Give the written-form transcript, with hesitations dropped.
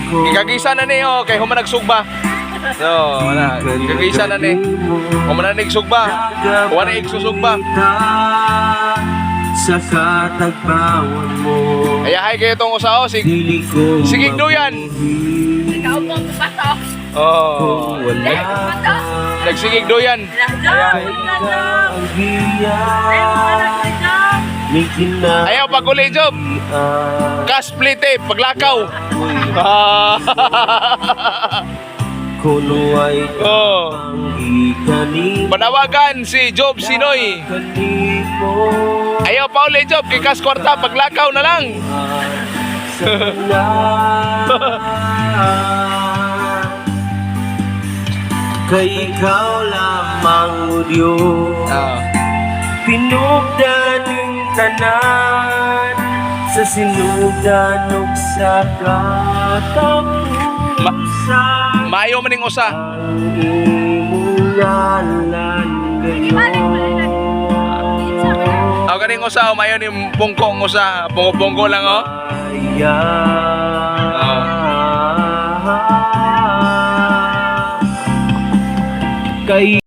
ko. Gikagisa na ni, oh, kay human nagsugba. No, wala. Gikagisa na ni. Human na nagsugba. Wala igsusugba. Sa katagbawan mo. Ayahay kayo tong usa, oh, si Dili ko Sige, duyan. mabuhi Ikaw mo ang bato. Oh. kung wala ka. Nagsigig duyan. Ayaw. Ang giya ni Ayaw paguli, Job. Kasplite, paglakaw. Ah. Kuno ay Oh. ang gikanimo. Panawagan si Job Sinoy. Kanimo. Ayaw pa uli, Job, kay kas kwarta, paglakaw na lang. Sa tanan. Kay ikaw lamang, O Diyos, Pinugdan ng tanan sa sinugdan ug sa katapusan. Maayo maning usa. Ang imong ngalan gayon. Aw, kaning usa, oh, maayo ni pungkong usa, pungko-pungko lang, oh. Kay